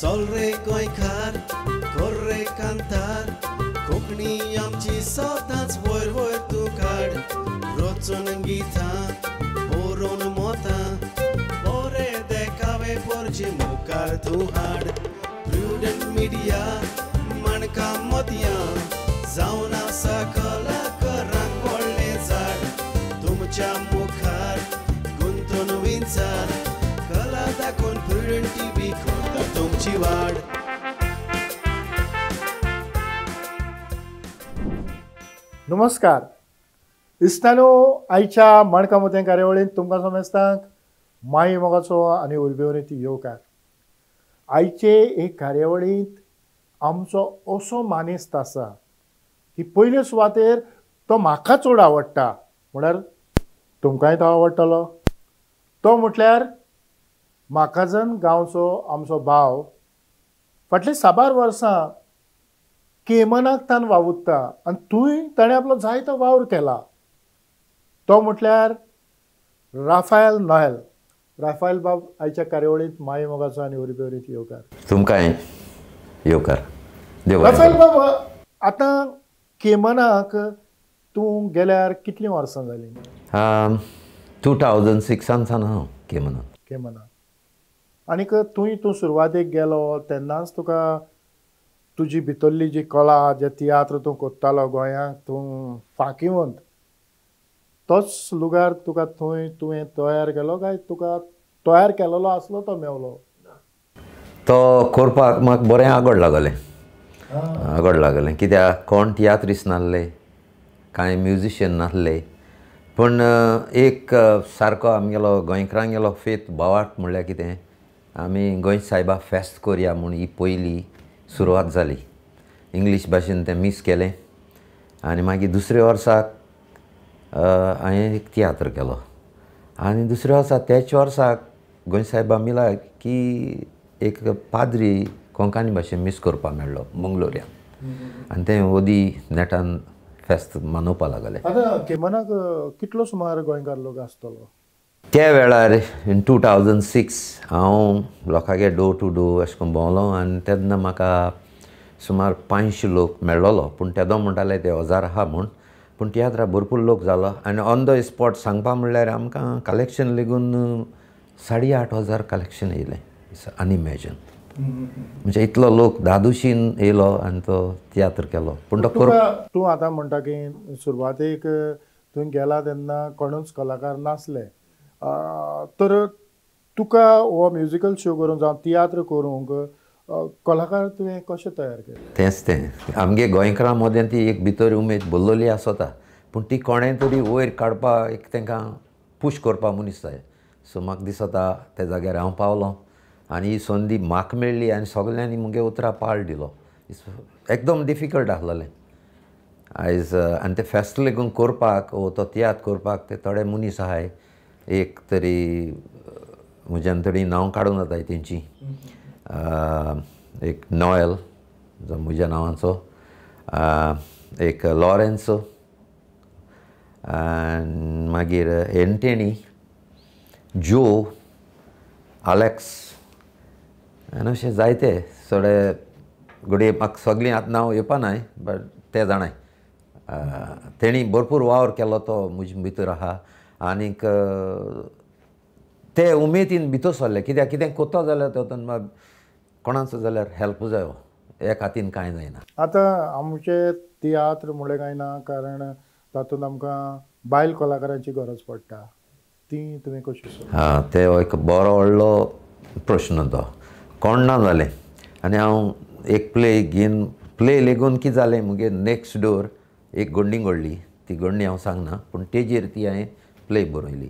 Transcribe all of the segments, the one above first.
चल रे गोंयकार कर रे कांतार कोंकणी आमची सदांच वयर वयर तूं काड रचून गितां बरोवन मोतां बरे देखावे पोरचे मुखार तूं हाड प्रुडंट मिडिया माणका मोतयां जावन आसा कलाकारांक व्हडलें झाड तुमच्या मुखार गुंतून विंचार कला दाखोवन प्रुडंट टीव्ही करता तुमची वाड. नमस्कार इस्तानो, आयच्या माणका मोतयां कार्यावळींत तुमकां समेस्तांक माई मोगाचो आनी उर्बेवरीत येवकार. आयचे एक कार्यावळींत आमचो असो मानेस्त आसा की पयले सुवातेर तो म्हाका चड आवडटा, म्हळ्यार तुमकांय तो आवडटलो. तो म्हटल्यार म्हाकाजन गांवचो आमचो भाव. फाटलीं साबार वर्सां केमनाक तान वावुरता आनी थंय ताणें आपलो जायतो वावर केला. तो म्हटल्यार राफायल नोएल. राफायल बाब, आयच्या कार्यावळींत माई मोगाचो आनी उर्बेवरीत येवकार. तुमकांय येवकार. राफायल बाब, आतां केमनाक तूं गेल्यार कितलीं वर्सां जालीं? 2006 सावन हांव केमनाक. केमनाक. आनीक थंय तूं सुरवातेक गेलो तेन्नाच तुका तुजी भितरली जी कला, जे तियात्र तूं कोत्तालो गोंयांक तूं फांकिवंत, तोच लुगार तुका थंय तुवें तयार केलो काय तुका तयार केलेलो आसलो तो मेवलो? तो करपाक म्हाका बरें आगड लागलें. आगड लागलें कित्याक कोण तियात्रिस्ट नासले, कांय म्युजिशियन नासले, पूण एक सारको आमगेलो गोंयकारांगेलो फेत भावार्थ म्हणल्यार कितें, आमी गोंय सायबा फेस्त करया म्हूण ही पयली सुरवात जाली. इंग्लीश भाशेन तें मीस केलें आनी मागीर दुसऱ्या वर्साक हांवें एक तियात्र केलो आनी दुसऱ्या वर्सा त्याच वर्साक गोंय सायबा मिला की एक पाद्री कोंकणी भाशेन मीस करपाक मेळ्ळो मंगलोरियान आनी तें ओदी नेटान फेस्त मनोवपाक लागलें. आतां केमनाक कितलो सुमार गोंयकार लोक आसतलो त्या वेळार? इन 2006 हांव लोकांगे डोर टू डोर अशें करून भोंवलो आनी तेन्ना म्हाका सुमार 500 लोक मेळ्ळो. पूण तेदो म्हणटाले ते 1000 आहा म्हूण, पूण तियात्रा भरपूर लोक जालो आनी ऑन the spot सांगपा म्हणल्यार आमकां कलेक्शन लेगून 8,500 कलेक्शन येयलें. It's अनइमॅजन. म्हणजे इतलो लोक धादोशीन येयलो आनी तो तियात्र केलो. पूण तो तूं आतां म्हणटा की सुरवातेक तूं गेला तेन्ना कोणूच कलाकार नासले, तर तुका हो म्युजिकल शो करूंक जावं तियात्र करूंक कलाकार तुवें कशें तयार केले? तेंच तें आमगे गोंयकारां मदें ती एक भितर उमेद भरलेली आसता, पूण ती कोणें तरी वयर काडपाक एक तांकां पूश करपाक मनीस जाय. सो म्हाका दिसता त्या जाग्यार हांव पावलो आनी ही संदी म्हाका मेळ्ळी आनी सगल्यांनी म्हगे उतरां पाळ दिलो. एकदम डिफिकल्ट आसलेलें आयज आनी तें फेस्त लेगून करपाक वो तो तियात्र करपाक ते थोडे मनीस आहाय, एक तरी म्हज्यान तरी नांव काडूंक जाताय तेंची, एक नोएल जो म्हज्या नांवाचो, एक लॉरेन्सो, आनी मागीर एंटनी, जो, आलेक्स आनी अशें जायते थोडे घडये म्हाका सगळीं आतां नांव येवपा नाय, बट ते जाणाय तेणी भरपूर वावर केलो तो म्हजे भितर आहा. आनीक ते उमेदीन भितर सरले कित्याक कितें कोत्तो जाल्यार तो कोणाचो जाल्यार हेल्प जायो, एक हातीन कांय जायना. आतां आमचे तियात्र म्हणलें कांय ना, कारण तातूंत आमकां बायल कलाकारांची गरज पडटा, ती तुवें कशी? हां, ते एक बरो व्हडलो प्रश्न तो. कोण ना जालें आनी हांव एक प्ले घेवन प्ले लेगून कितें जालें, मुगे नेक्स्ट डोर एक गोंडी घडली, ती गोंडी हांव सांगना, पूण तेजेर ती हांवें प्ले बरयली,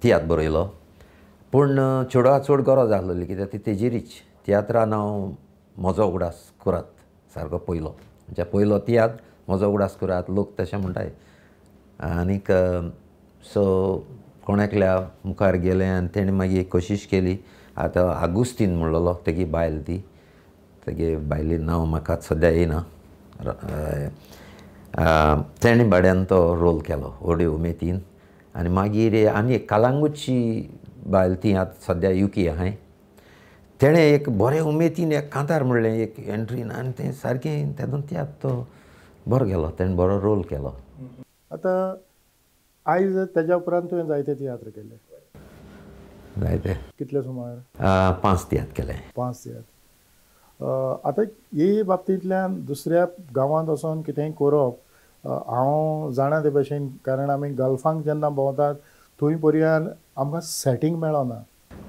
तियात्र बरयलो. पूण चेडवा चड गरज आसलेली कित्याक ती तेजेरीच तियात्रान हांव म्हजो उगडास करात सारको पयलो, म्हणजे पयलो तियात्र म्हजो उगडास करात लोक तशें म्हणटाय. आनीक सो कोण एकल्या मुखार गेलें आनी तेणें मागीर कोशिश केली. आतां आगुस्तीन म्हणलेलो तेगी बायल, ती तेगे बायले नांव म्हाका सद्या येयना, तेणें भाड्यान तो रोल केलो व्हडे उमेदीन. आनी मागीर आनी एक कालांगूटची बायल, ती आतां सद्या युके आहाय, तेणें एक बरें उमेदीन एक कांतार म्हणलें एक एंट्रीन आनी तें सारकें तेदून तियात्र तो बरो गेलो, तेणें बरो रोल केलो. आतां आयज तेज्या उपरांत तुवें जायते तियात्र केले? जायते. कितले सुमार? 5 तियात्र केले. 5 तियात्र. आतां हे बाबतींतल्यान दुसऱ्या गांवांत वचोन कितेंय करप हांव जाणा ते भशेन, कारण आमी गल्फांक जेन्ना भोंवतात थंय पर्यान आमकां सेटींग मेळना.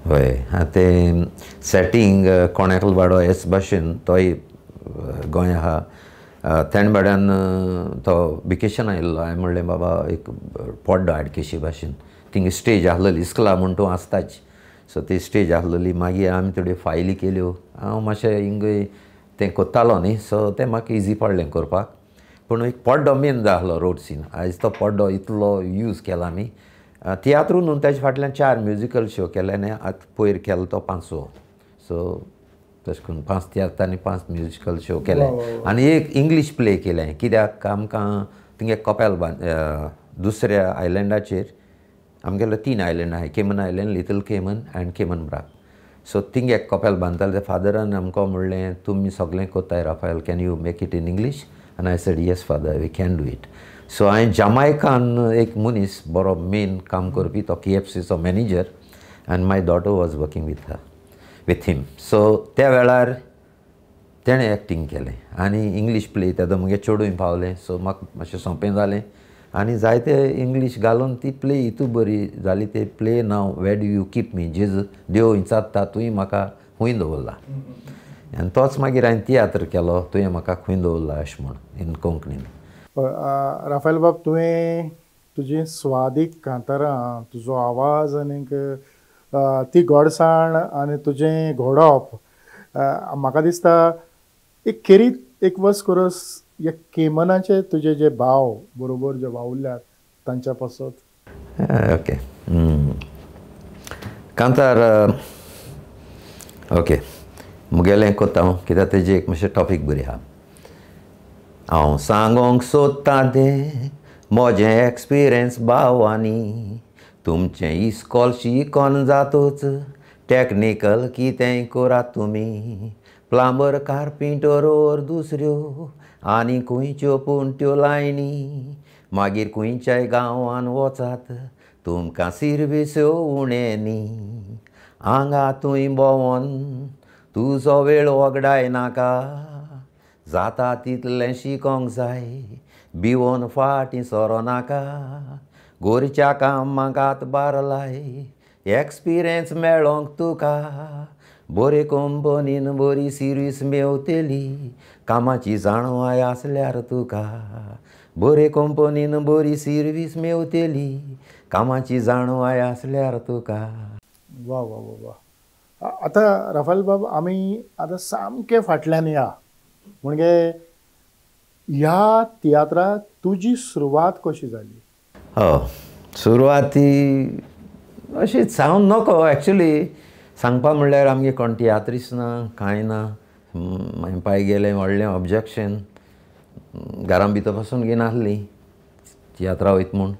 हय, तें सेटींग कोणाकल बाडो हेच भाशेन तोय गोंय आहा तेणें बाड्यान तो वेकेशन आयिल्लो. हांवें म्हणलें बाबा एक पड्डो हाड केशी भाशेन, थिंगा स्टेज आसलेली इस्कला म्हूण तूं आसताच, सो ती स्टेज आसलेली. मागीर आमी थोड्यो फायली केल्यो, हांव मातशें हिंगय तें कोत्तालो न्ही, सो तें म्हाका इजी पडलें करपाक. पूण एक पड्डो मेन जाय आसलो रोड सीन. आयज तो पड्डो इतलो यूज केला आमी तियात्रू न्हू, तेजे फाटल्यान 4 म्युजिकल शो केले आनी आतां पयर केलो तो 5वो. सो तशें करून 5 तियात्र आनी 5 म्युजिकल शो केले आनी एक इंग्लीश प्ले केलें. कित्याक आमकां थिंगे कपेल बांद दुसऱ्या आयलंडाचेर, आमगेलो 3 आयलंड आहाय, Cayman island, little Cayman आनी केमन ब्राक. सो थिंग एक कपेल बांदताले, ते फादरान आमकां म्हणलें तुमी सगळें कोत्ताय Rafael, can you make it in English? आनी I said yes father, we can do it. So हांवें जामायकान एक मनीस बरो मेन काम करपी, तो KFCचो मॅनेजर, आनी my daughter was working with her with him. So त्या वेळार तेणें एक्टींग केलें आनी इंग्लीश प्ले तेदो मुगे चेडूंय पावलें. सो म्हाका मातशें सोंपें जालें आनी जायते इंग्लीश घालून ती प्ले इतू बरी जाली. ते प्ले नांव where do you keep me, जेज देव विचारता तुवें म्हाका खूंय दवरला, आनी तोच मागीर हांवें तियात्र केलो तुवें म्हाका खूंय दवरला अशें म्हूण इन कोंकणीन. राफेल बाब, तुवें तुजी स्वादीक कांतारां, तुजो आवाज आनीक ती गोडसाण आनी तुजें घोडप, म्हाका दिसता एक खेरीत एक वस कोरस ह्या केमनाचे तुजे जे भाव बरोबर जे वावुरल्यात तांच्या पासत. ओके कांतार ओके मुगेलें कोत्ता हांव, कित्याक तेजी एक मातशें टॉपीक बरी आहा. हांव सांगोंक सोदता तें म्हजें एक्सपिरियन्स भावांनी, तुमचें इस्कॉल शिकोन जातूच टॅक्निकल कितेंय करात तुमी, प्लांबर कार्पेंटर ओर दुसऱ्यो आनी खंयच्यो पूण त्यो लायनी, मागीर खंयच्याय गांवान वचात तुमकां सिर्विस्यो उणें न्ही, हांगा तूंय भोंवोन तुजो वेळ वगडाय नाका, जाता तितलें शिकोंक जाय भिवोन फाटीं सरो नाका, गोरच्या कामाक हातभार लाय एक्सपिरियन्स मेळोंक तुका, बरे कंपनीन बरी सिर्वीस मेवतली कामाची जाणवाय आसल्यार तुका, बरे कंपनीन बरी सिर्वीस मेवतली कामाची जाणवाय आसल्यार तुका. वा वा वा वा. आतां राफेल बाब, आमी आतां सामकें फाटल्यान या, म्हणजे ह्या तियात्राक तुजी सुरवात कशी जाली? हय, सुरवाती अशी सांगूंक नको. एक्चुली सांगपा म्हणल्यार आमगे कोण तियात्रीस ना, कांय ना. मागीर पाय गेलें व्हडलें ऑब्जेक्शन, घरां भितर पासून घेनासली तियात्रा वयता म्हूण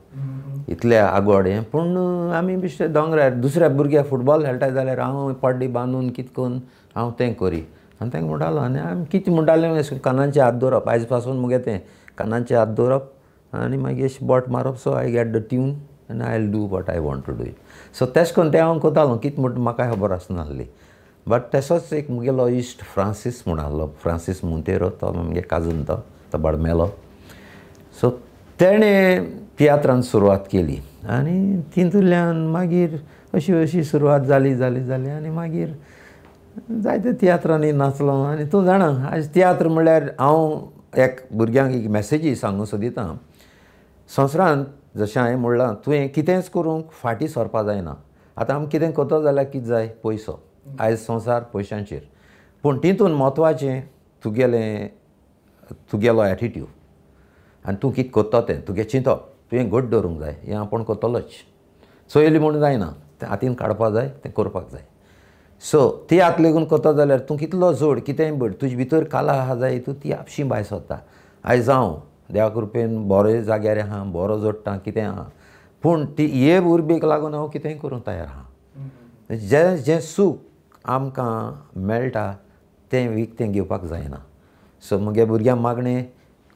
इतलें आगोड हें. पूण आमी बेश्टे दोंगरार दुसऱ्या भुरग्याक फुटबॉल खेळटा जाल्यार हांव पड्डी बांदून कितें करून हांव तें करी आनी तांकां म्हणटालो. आनी आमी कितें म्हणटालें, कानांचे हात दवरप, आयज पासून मुगे तें कानांचे हात दवरप आनी मागीर अशें बोट मारप. So I get the tune आनी I will do what I want to do it. So तेश करून तें हांव कोतालो, कितें म्हूण म्हाका खबर आसनासली. बट तसोच एक मुगेलो इश्ट फ्रांसीस म्हूण आसलो, फ्रांसीस मोंतेरो, तो आमगे काजन, तो तो बाडमेलो. सो तेणें तियात्रान सुरवात केली आनी तितूंतल्यान मागीर अशी अशी सुरवात जाली जाली जाली आनी मागीर जायते तियात्रांनी नाचलो. आनी तूं जाणा आयज तियात्र म्हणल्यार हांव एक भुरग्यांक एक मॅसेजी सांगूंक सोदिता, संवसारांत जशें हांवें म्हणलां तुवें कितेंच करूंक फाटीं सरपा जायना. आतां आमी कितें करता जाल्यार कितें जाय, पयसो. आयज संवसार पयशांचेर, पूण तितून म्हत्वाचें तुगेलें तुगेलो एटिट्यूड आनी तूं कितें करता तें तुगें चिंतप तुवें घट दवरूंक जाय. हें आपूण करतलोच, चोयलें म्हूण जायना, तें हातीन काडपा जाय, तें करपाक जाय. सो तियात्र लेगून करता जाल्यार तूं कितलो जोड कितेंय बड, तुजे भितर कला आहा जाय, तूं ती आपशी भायर सरता. आयज हांव देवा कृपेन बरे जाग्यार आहा, बरो जोडटा, कितें आहा, पूण ती हे उर्बेक लागून हांव कितेंय करूंक तयार आहा. जें जें सूख आमकां मेळटा तें विकतें घेवपाक जायना. सो म्हगे भुरग्यांक मागणें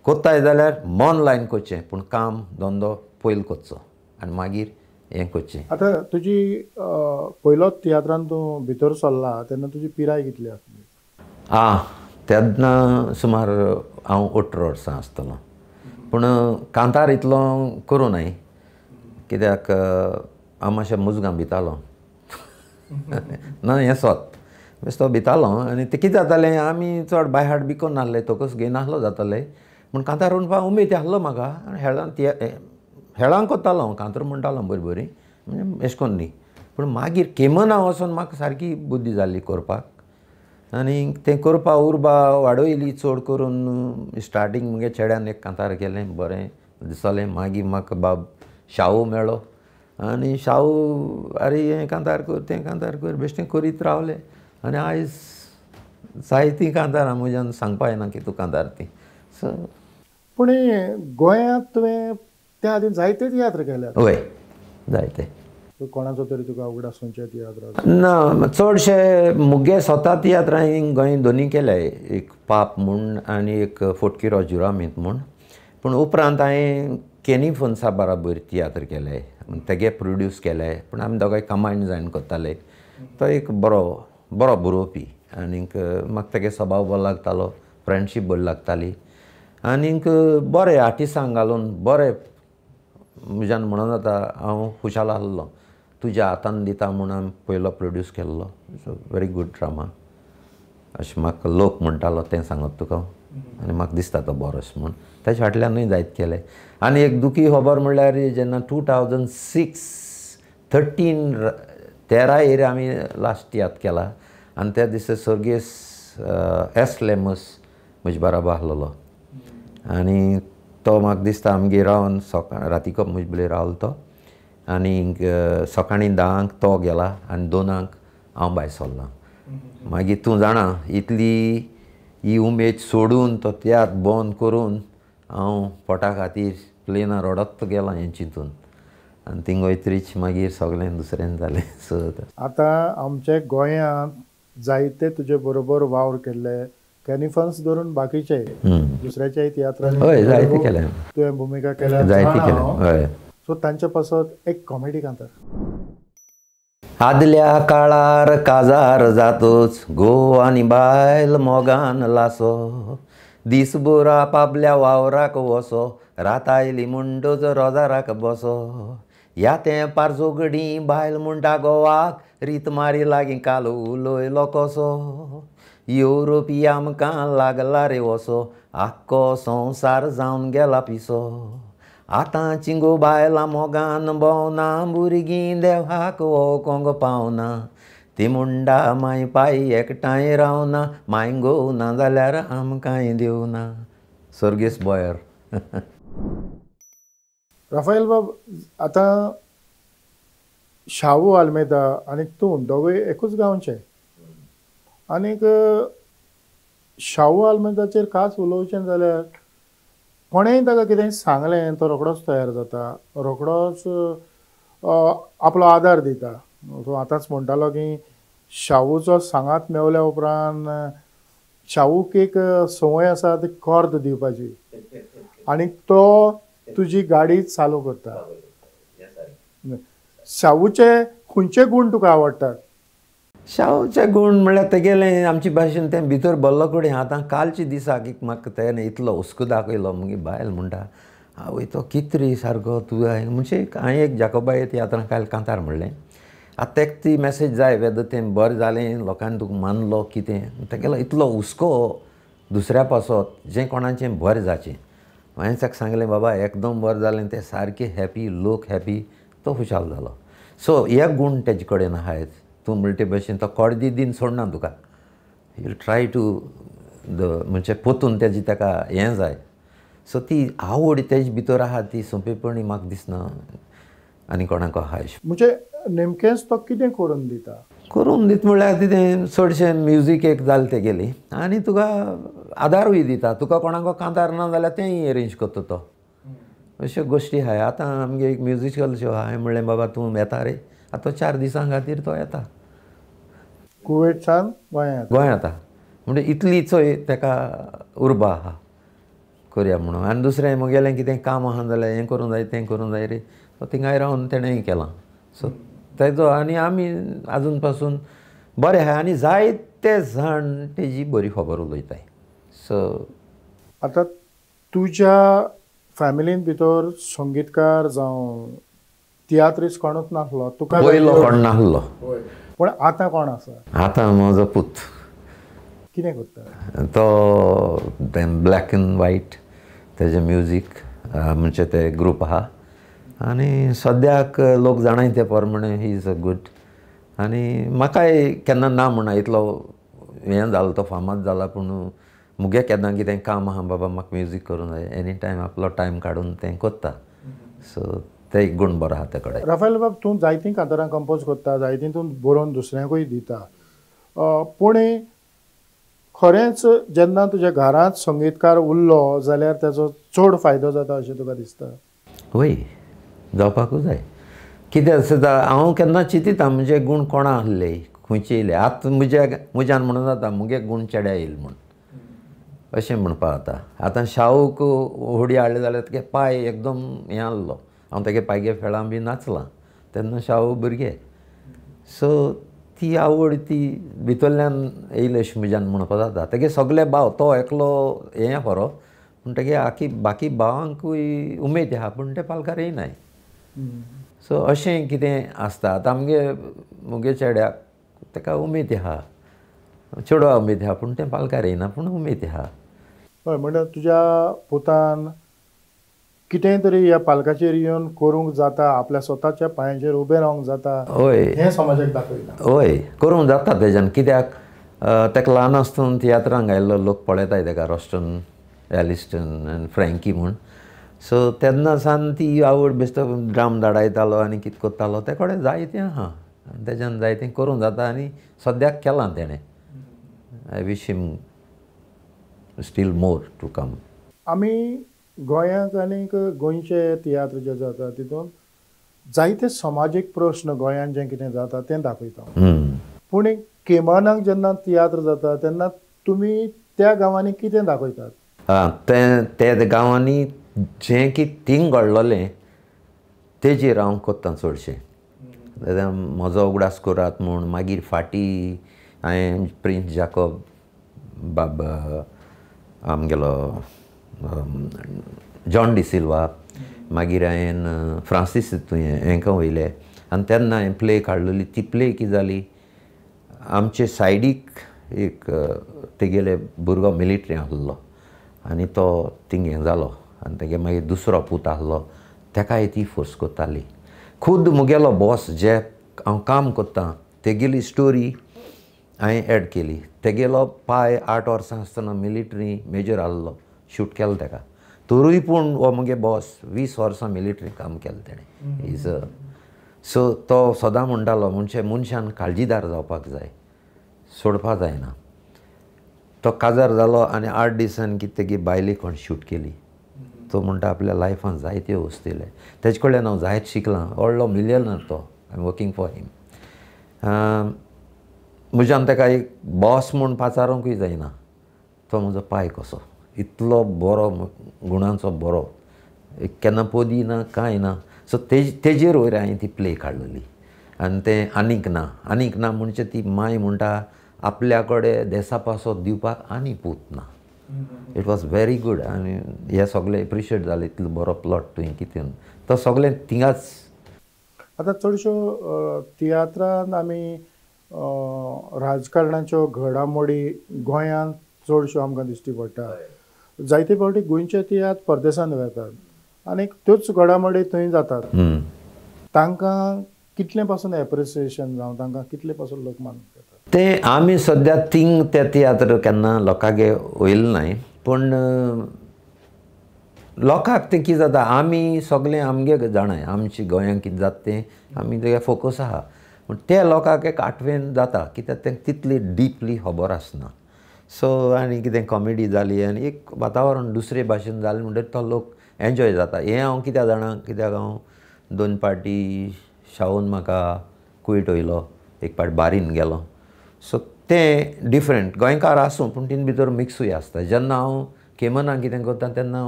कोत्ताय जाल्यार मन लायन करचें, पूण काम धंदो पयलीं करचो आनी मागीर हें करचें. आतां तुजी पयलोच तियात्रान तूं भितर सरला तेन्ना तुजी पिराय कितली आसली? आं, तेन्ना सुमार हांव 18 वर्सां आसतलो. पूण कांतार इतलो करूं नाय, कित्याक हांव मातशें मुजगां भितालो. ना हें सोत बेश्टो भितालो. आनी तें कितें जातालें, आमी चड बायहार्ट बी करून नासले, तोकच घेयनासलो जाताले. पूण कांतार म्हणपाक उमेद आसलो म्हाका. आनी हेळां हेळां कोत्तालो हांव, कांतार म्हणटालो बरी बरी, म्हणजे एशें कोन्न न्ही. पूण मागीर केमना वचोन म्हाका सारकी बुद्दी जाली करपाक. आनी तें करपा उर्बा वाडयली चड करून. स्टार्टींग मुगे चेड्यान एक कांतार केलें, बरें दिसलें. मागीर म्हाका बाब शाहू मेळ्ळो आनी शाहू आरे हें कांतार कर तें कांतार कर, बेश्टें करीत रावलें. आनी आयज जायतीं कांतारां म्हज्यान सांगपा येना की तूं कांतार तीं. सो पूण गोंयांत तुवें त्या आदीं जायते तियात्र केल्यात? हय, जायते. कोणाचो तरी तुका उगडास खंयच्या तियात्राचो? ना, चडशे मुगे स्वता तियात्र हांवें गोंय दोनी केले, एक पाप म्हूण आनी एक फोटकिरो जुरामीत म्हूण. पूण उपरांत हांवें केनी फोन्सा बराबर तियात्र केले, तेगे प्रोड्यूस केले. पूण आमी दोगांय कमांड जायन करताले. तो एक बरो बरो बरोवपी आनीक म्हाका तेगे स्वभाव बरो लागतालो, फ्रेंडशीप बरी लागताली. आनीक बरे आर्टिस्टांक घालून बरे म्हज्यान म्हणून जाता हांव खुशाल आसलो. तुज्या हातान दिता म्हूण हांवें पयलो प्रोड्यूस केल्लो. सो व्हेरी गूड ड्रामा अशें म्हाका लोक म्हणटालो तें सांगत तुका. आनी म्हाका दिसता तो बरोच म्हूण. ताच्या फाटल्यानूय जायत केलें. आनी एक दुखी खबर म्हणल्यार जेन्ना 2006 13 13 येर आमी लास्ट तियात्र केला आनी त्या दिसा सर्गेस्त एस लेमस म्हजे बराबर आसलेलो. आनी तो म्हाका दिसता आमगेर रावन सकाळ रातीको म्हजे बरोबर रावलो तो. आनी सकाळीं 10 तो गेला आनी 2 हांव भायर सरलां. मागीर तूं जाणा इतली ही उमेद सोडून तो तियात्र बंद करून हांव पोटा खातीर प्लेनार रडत गेलां हें चिंतून. आनी थिंग वयतरीच मागीर सगळें दुसरें जालें. सो आतां आमच्या गोंयांत जायते तुजे बरोबर वावर केल्ले कॅनिफन्स धरून बाकीचे दुसऱ्याच्याय तियात्रांनी हय जायते केले, तुवें भुमिका केल्या, जायते केले. हय, सो तांचे पासत एक कॉमेडी कांतार. आदल्या काळार काजार जातोच घोव आनी बायल मोगान लासो, दीसभर आपापल्या वावराक वसो, रात आयली म्हणटच रोजाराक बसो. ह्या तेंपार झगडी बायल म्हणटा घोवाक, रीत मारी लागीं काल उलयलो कसो, युरोपी आमकां लागला रे वसो, आख्खो संवसार जावन गेला पिसो. आतां चिंगो बायलां मोगान भोंवना, भुरगीं देवाक वोकोंक पावना, ती मुंडा माय पाय एकठांय रावना, माय घोव ना जाल्यार आमकांय दिवना. सर्गेस्त बोयर. राफायल बाब, आतां शाहू आल्मेदा आनी तूं दोगूय एकूच गांवचे, आनीक शाहू आल्मेदाचेर खास उलोवचें जाल्यार कोणेंय ताका कितेंय सांगलें तो रोखडोच तयार जाता, रोखडोच आपलो आदार दिता. तूं आतांच म्हणटालो की शाहूचो सांगात मेवल्या उपरांत शाहूक एक संवय आसा ती कॉर्द दिवपाची आनी तो तुजी गाडी चालू करता. शाहूचे खंयचे गूण तुका आवडटात? शाहूचे गूण म्हणल्यार तेगेलें आमचे भाशेन तें भितर भरलो कडेन. आतां कालच्या दिसाक एक म्हाका तेणें इतलो हुस्को दाखयलो. मागीर बायल म्हणटा, आवय तो कित रे सारको तूं म्हणजे हांवें एक जाकोबाय तियात्रां काल कांतार म्हणलें. आतां तेका ती मॅसेज जाय वेदर तें बरें जालें, लोकांनी तुका मानलो कितें. तेगेलो इतलो हुस्को दुसऱ्या पासत जें कोणाचें बरें जाचें. हांवें ताका सांगलें, बाबा एकदम बरें जालें तें सारकें हॅपी, लोक हॅपी, तो खुशाल जालो. सो हे गूण तेजे कडेन आहात. तूं म्हणटा ते भशेन तो कोर्दी दीन सोडना तुका. You try to the म्हणजे पोतून तेजी ताका हें जाय. सो ती आवड तेजे भितर आहा ती सोंपेपणी म्हाका दिसना आनी कोणाक आहा. म्हणजे नेमकेंच तो कितें करून दिता? करून दिता म्हणल्यार कितें चडशें म्युजीक एक जालें तेगेली आनी तुका आदारूय दिता. तुका कोणाक कांतार ना जाल्यार तेंय एरेंज करता तो. अश्यो गोश्टी आहाय. आतां आमगे एक म्युजिकल शो आहा, हांवें म्हणलें बाबा तूं येता रे, आतां 4 दिसां खातीर तो येता. कुवेटसान गोंयांत गोंयांत येता. म्हणजे इतली चोय तेका उर्बा आहा करया म्हणून. आनी दुसरें म्हगेलें कितें काम आहा जाल्यार हें करूंक जाय तें करूंक जाय रे, तो थिंगाय रावन तेणेंय केलां. सो तेजो आनी आमी आजून पासून बरें आहा आनी जायते जाण तेजी बरी खबर उलयताय. सो आतां तुज्या फॅमिलीन भितर संगीतकार जावं तियात्रिस्ट कोणूच नासलो तुका? पयलो कोण नासलो, पूण आतां कोण आसा? आतां म्हजो पूत. कितें करता तो? ब्लॅक एंड व्हायट तेजें म्युजीक म्हणजे ते ग्रूप आहा आनी सद्याक लोक जाणाय ते प्रमाणे he is a good. आनी म्हाकाय केन्ना ना म्हणा इतलो हें जालो तो फामाद जाला, पूण मुगे केन्ना कितें काम आहा बाबा म्हाका म्युजीक करूंक जाय, एनी टायम आपलो टायम काडून तें करता. सो ते एक गूण बरो आहा ते कडेन. राफेल बाब, तूं जायतीं कांतारां कंपोज करता, जायतीं तूं बरोवन दुसऱ्यांकूय दिता, पूण खरेंच जेन्ना तुज्या घरांत संगीतकार उरलो जाल्यार ताजो चड फायदो जाता अशें तुका दिसता? वय, जावपाकूच जाय. कितें आसता हांव केन्ना चिंतिता म्हणजे गूण कोणा आहले खंयचे येयले. आतां म्हज्या म्हज्यान म्हणून जाता मुगे गूण चेड्या येयल म्हूण अशें म्हणपा जाता. आतां शाहूक होडी हाडली जाल्यार तुगे पांय एकदम हें आहलो, हांव तेगे पायगे फेळां बी नाचलां तेन्ना शाहू भुरगे. सो ती आवड ती भितरल्यान येयली अशें म्हज्यान म्हणपा जाता. तेगे सगळे भाव तो एकलो हें खरो, पूण तेगे आखी बाकी भावांकूय उमेद आहा, पूण ते पालकार येयनाय. सो अशें कितें आसता. आतां आमगे मुगे चेड्याक तेका उमेद आहा, चेडवा उमेद आहा, पूण तें पालकार येयना, पूण उमेद आहा. हय, म्हणल्यार तुज्या पुतान कितें तरी ह्या पालकाचेर येवन करूंक जाता, आपल्या स्वताच्या पांयांचेर उबें रावंक जाता, हय, हें समाजाक दाखयता. हय, करूंक जाता तेज्यान. कित्याक तेका ल्हान आसतना तियात्रांक आयिल्लो लोक पळयताय तेका, रॉस्टन एलिस्टन आनी फ्रँकी म्हूण. सो तेन्ना सान ती आवड बेश्टो ड्राम धाडायतालो आनी कितें करतालो, ते कडेन जायतें आहा आनी तेज्यान जायतें करूंक जाता आनी सद्याक केलां तेणें. I wish him still more to come. आमी गोंयांत आनीक गोंयचे तियात्र जे जाता तितून जायते समाजीक प्रश्न गोंयांत जें कितें जाता तें दाखयता, पूण केमानाक जेन्ना तियात्र जाता तेन्ना तुमी त्या गांवांनी कितें दाखयतात? आं, तें ते गांवांनी जें की थिंग घडलोलें तेजेर हांव कोत्ता चडशें. म्हजो उगडास करात म्हूण मागीर फाटीं हांवें प्रिन्स जाकोब बाब आमगेलो जॉन डिसिल्वा, मागीर हांवें फ्रांसीस तुयें हेंकां वयले आनी तेन्ना हांवें प्ले काडलेली. ती प्ले कितें जाली, आमचे सायडीक एक तेगेले भुरगो मिलिट्री आहलो आनी तो थिंग हें जालो आनी तेगे मागीर दुसरो पूत आहलो तेकाय ती फोर्स करताली. खुद मुगेलो बॉस जे हांव काम करतां तेगेली स्टोरी हांवें एड केली. तेगेलो पांय 8 वर्सां आसतना मिलिट्री मेजर आहलो, शूट केलो तेका, तरूय पूण हो मुगे बॉस 20 वर्सां मिलिट्री काम केलें तेणें. Is so तो सदां म्हणटालो म्हणजे मनशान काळजीदार जावपाक जाय, सोडपा जायना. तो काजार जालो आनी 8 दिसान कितें तेगे बायलेक कोण शूट केली. तो म्हणटा आपल्या लायफान जायत्यो वस्तू येयले, तेजे कडल्यान हांव जायत शिकलां. व्हडलो मिलियनर तो, I am working for him. म्हज्यान तेका एक बॉस म्हूण पाचारूंकूय जायना, तो म्हजो पाय कसो इतलो बरो, गुणांचो बरो, केन्ना पोदी ना कांय ना. सो तेजेर वयर हांवें ती प्ले काडलेली आनी तें आनीक ना, आनीक ना म्हणजे ती माय म्हणटा आपल्या कडेन देसा पासत दिवपाक आनी पूत ना. It was very good आनी हें सगळें एप्रिशिएट जालें, इतलो बरो प्लॉट तुवें कितें तो सगळें थिंगाच. आतां चडश्यो तियात्रान आमी राजकारणाच्यो घडामोडी गोंयांत चडश्यो आमकां दिश्टी पडटा. जायते फावटी गोंयचे तियात्र परदेसांत वेतात आनी त्योच घडामोडी थंय जातात. तांकां कितलें पासून एप्रिसिएशन जावं, तांकां कितले पासून लोक मानून घेतात? तें आमी सद्या थिंग ते तियात्र केन्ना लोकांगे वयले नाय, पूण लोकांक तें कितें जाता, आमी सगळें आमगे जाणाय आमच्या गोंयांत कितें जाता तें आमी तेगे फोकस आहा, पूण ते लोकांक एक आठवेन जाता कित्याक तें तितली डिपली खबर आसना. सो आनी कितें कॉमेडी जाली आनी एक वातावरण दुसरे भाशेन जालें म्हणटकीर तो लोक एन्जॉय जाता. हें हांव कित्याक जाणा, कित्याक हांव 2 पाटी शाहून म्हाका कुवेट वयलो, एक पाट बारीन गेलो. सो तें डिफरंट गोंयकार आसूं पूण तीन भितर मिक्सूय आसता. जेन्ना हांव केमनाक कितें करता तेन्ना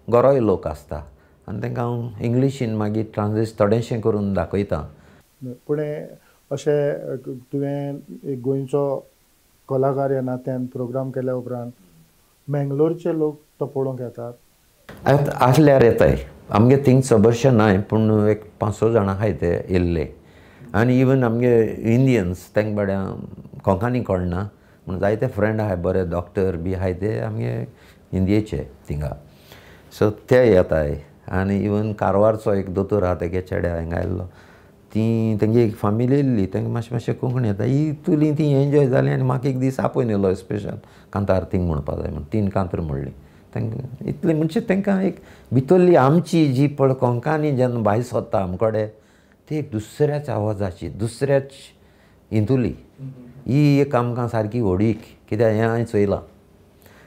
गोरोय लोक आसता आनी तांकां हांव इंग्लिशीन मागीर ट्रान्सलेट थोडेंशें करून दाखयता. पूण अशें तुवें एक गोंयचो कलाकार ह्या नात्यान प्रोग्राम केल्या उपरांत मेंगलोरचे लोक तो पळोवंक येतात? आसल्यार येताय. आमगे थिंग चडशे नाय पूण एक 5-6 जाणां आहाय ते येयल्ले. आनी इवन आमगे इंडियन्स तांकां बाड्या कोंकणी कळना पूण जायते फ्रेंड आहाय बरे डॉक्टर बी आहाय ते आमगे इंडियेचे थिंगा. सो ते येताय. आनी इवन कारवारचो एक दोतोर आहा तेगे चेड्या हिंगा आयिल्लो, ती तेंगे एक फामिली येयल्ली, तांकां मातशें मातशें कोंकणी येता इतली ती एन्जॉय जाली. आनी म्हाका एक दीस आपोवन येयलो स्पेशल कांतार थिंग म्हणपा जाय म्हण, 3 कांतार म्हणली तांकां. इतलें म्हणजे तांकां एक भितरली आमची जी पळय कोंकणी जेन्ना भायर सोदता आमकडे ती एक दुसऱ्याच आवाजाची दुसऱ्याच हितुली ही एक आमकां सारकी व्हडीक कित्याक हें हांवें चोयलां.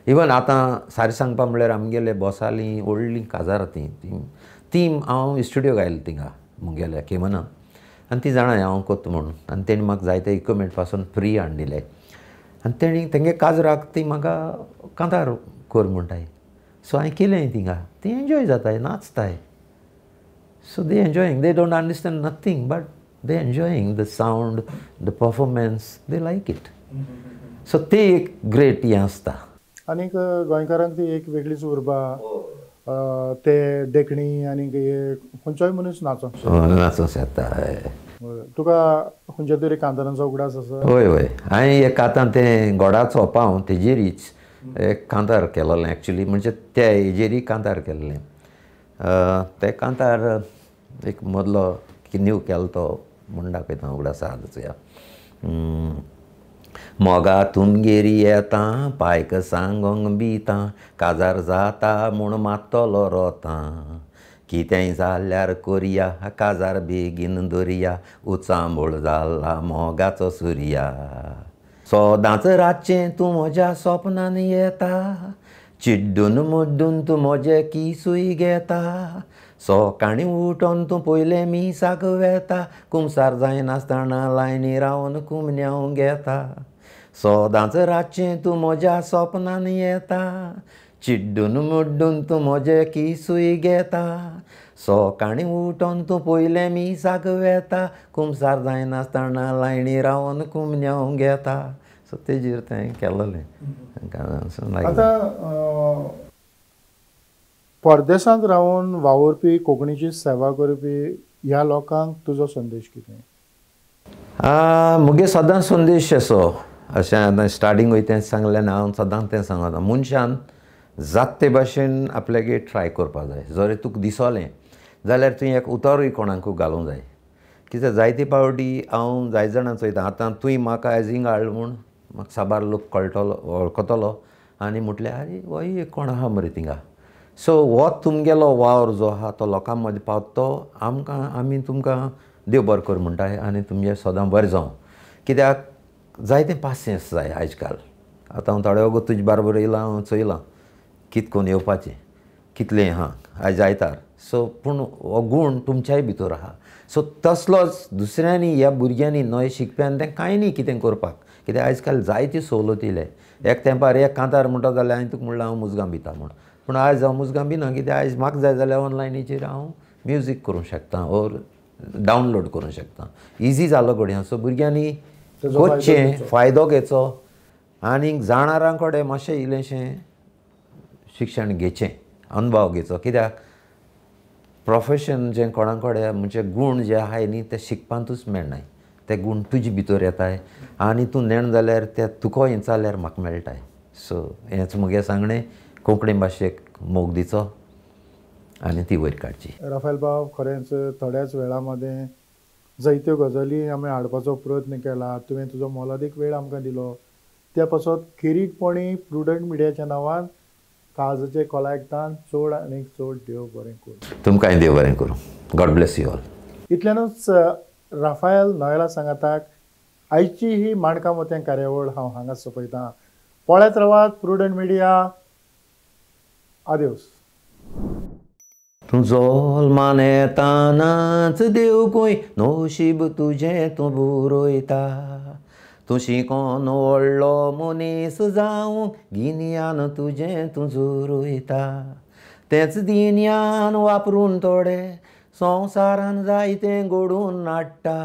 इवन आतां सारकें सांगपा म्हणल्यार आमगेले बॉसालीं व्हडलीं काजारां तीं ती हांव स्टुडियोक आयलें थिंगा मुगेल्या केमना आनी ती जाणां हांव कोत्ता म्हणून आनी तेणी म्हाका जायते इक्विपमेंट पासून फ्री हाडून दिले आनी तेणी तेंगे काजराक ती म्हाका कांतार कर म्हणटाय. सो हांवें केलें थिंगा, ती एन्जॉय जाताय, नाचताय. So they enjoying, they don't understand nothing but they enjoying the sound, the performance, they like it. So ते एक ग्रेट हें आसता. आनीक गोंयकारांक ती एक वेगळीच उर्बा, ते देखणी आनी खंयचोय मनीस नाचोंक नाचोंक शकता. तुका खंयच्या तरी कांतारांचो उगडास आसा? हय हय, हांवें एक आतां तें गोडाचो पांव तेजेरीच एक कांतार केलेलें एक्चुली, म्हणजे त्या हेजेरी कांतार केल्लें. ते कांतार एक मदलो न्यू केलो तो म्हूण दाखयता उगडास आसा चोया. मोगा तुमगेर येता पायक सांगोंक बिता काजार जाता म्हूण मात्तलो रोता कितेंय जाल्यार कोरया काजार बेगीन दरया उचांबळ जाला मोगाचो सुर्या सदांच रातचें तूं म्हज्या सपनान येता चिड्डून मुड्डून तूं म्हजें किसूय घेता सकाळीं उठोन तूं पयलें मिसाक वेता कुमसार जायनासतना लायनी रावन कुमन्यांव घेता सदांच रातचें तूं म्हज्या सपनान येता चिड्डून मुड्डून तूं म्हजें किसूय घेता सकाळीं उठोन तूं पयलें मिसाक वेता कुमसार जायनासतना लायनी रावन कुमन्यांव घेता. सो तेजेर तें केलेलें. आतां परदेसांत रावन वावुरपी कोंकणीची सेवा करपी ह्या लोकांक तुजो संदेश कितें? मुगे सदांच संदेश असो अशें आतां स्टार्टींग वयता तें सांगलें ना, हांव सदांच तें सांगता मनशान जात ते भाशेन आपल्यागे ट्राय करपा जाय. जर तुका दिसलें जाल्यार तुवें एक उतरूय कोणाकूय घालूंक जाय. कित्याक जायते पावटी हांव जायते जाणां चोयता आतां तुवें म्हाका आयज हिंगा हाडलो म्हूण म्हाका साबार लोक कळटलो वळखतलो आनी म्हटल्यार आरे होय एक कोण आहा मरे थिंगा. सो हो तुमगेलो वावर जो आहा तो लोकां मदीं पावता तो आमकां आमी तुमकां देव बरें कर म्हणटाय आनी तुमगें सदां बरें जावं. कित्याक जायतें पासियेंस जाय आयज काल. आतां हांव थोडे वगत तुजे बारबर येयलां हांव चोयलां कित कोन्न येवपाचें कितलें आहा आयज आयतार. सो पूण हो गूण तुमच्याय भितर आहा. सो तसलोच दुसऱ्यांनी ह्या भुरग्यांनी नवे शिकप्यान तें कांय न्ही कितें करपाक. कित्याक आयज काल जायती सवलती येयले. एक तेंपार एक कांतार म्हणटा जाल्यार हांवें तुका म्हणलां हांव मुजगां भिता म्हूण, पूण आयज हांव मुजगां भिना कित्याक आयज म्हाका जाय जाल्यार ऑनलायनीचेर हांव म्युजीक करूंक शकता ओर डावनलोड करूंक शकता. इजी जालो घडये. सो भुरग्यांनी करचें फायदो घेचो आनी जाणारां कडेन मातशें इल्लेंशें शिक्षण घेवचें, अनुभव घेवचो. कित्याक प्रोफेशन जें कोणा कडेन म्हणजे गूण जे आहाय न्ही ते शिकपांतूच मेळनाय, ते गूण तुजे भितर येताय आनी तूं नेण जाल्यार ते तुका हें जाल्यार म्हाका मेळटाय. सो हेंच म्हगेलें सांगणें, कोंकणी भाशेक मोग दिचो आनी ती वयर काडची. राफेल बाब, खरेंच थोड्याच वेळा मदें जायत्यो गजाली आमी हाडपाचो प्रयत्न केला. तुवें तुजो मोलादीक वेळ आमकां दिलो त्या पासत खेरीतपणी प्रुडंट मिडियाच्या नांवान काळजाचे खोलायकतान चड आनी चड देव बरें करूं. तुमकांय देव बरें करूं. God bless you all. इतल्यानूच राफायल नोयला सांगाताक आयची ही माणकां मोतयां कार्यावळ हांव हांगा सोंपयतां. पळयत रावात प्रुडंट मिडिया. आदेवस. तूं जोल्मान येतानाच देव कोय नोशीब तुजें तूं बरयता तूं शिकोन व्हडलो मनीस जावंक गिन्यान तुजें तूं जुरयता तेंच गिन्यान वापरून थोडे संवसारान जायतें घडोवन हाडटा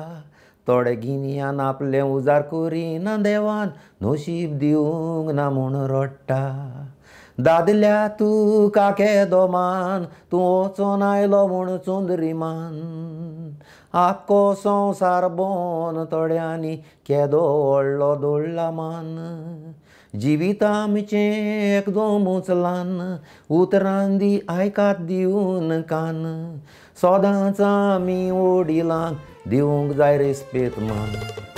थोडे गिन्यान आपलें उजार करिना देवान नशीब दिवंक ना म्हूण रडटा दादल्या तुका केदो मान तूं वचोन आयलो म्हूण चंद्रिमान आख्खो संवसार भोंवन थोड्यांनी केदो व्हडलो दवरला मान जिवीत आमचें एकदमूच ल्हान उतरां दी आयकात दिवन कान सदांच आमी वडिलांक दिवंक जाय रेस्पेद मान.